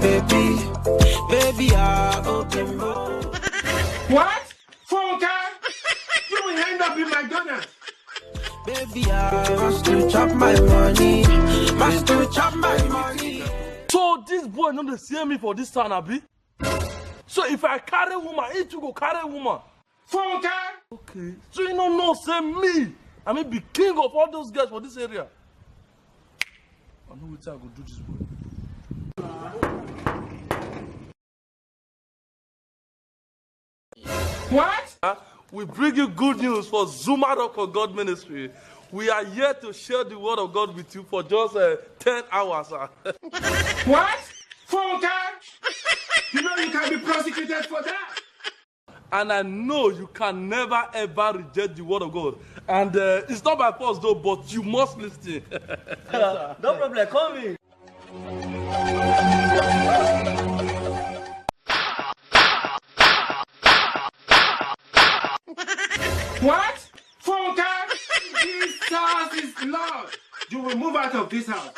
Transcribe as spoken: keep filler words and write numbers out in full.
Baby, baby, I open up. What? Funke? You will end up in McDonald's. Baby, I must to chop my money. Must to chop my money. So this boy no dey see me for this town, abi? So if I carry woman, he too go carry woman. Funke! Okay. So you no know say me, I mean, be king of all those girls for this area. I know wetin I go do this boy. What? Huh? We bring you good news for Zuma Rock of God Ministry. We are here to share the word of God with you for just uh, ten hours. Sir. What? Funke? You know you can be prosecuted for that. And I know you can never ever reject the word of God. And uh, it's not by force though, but you must listen. No problem, come in. What? Funke? Jesus is Lord. You will move out of this house.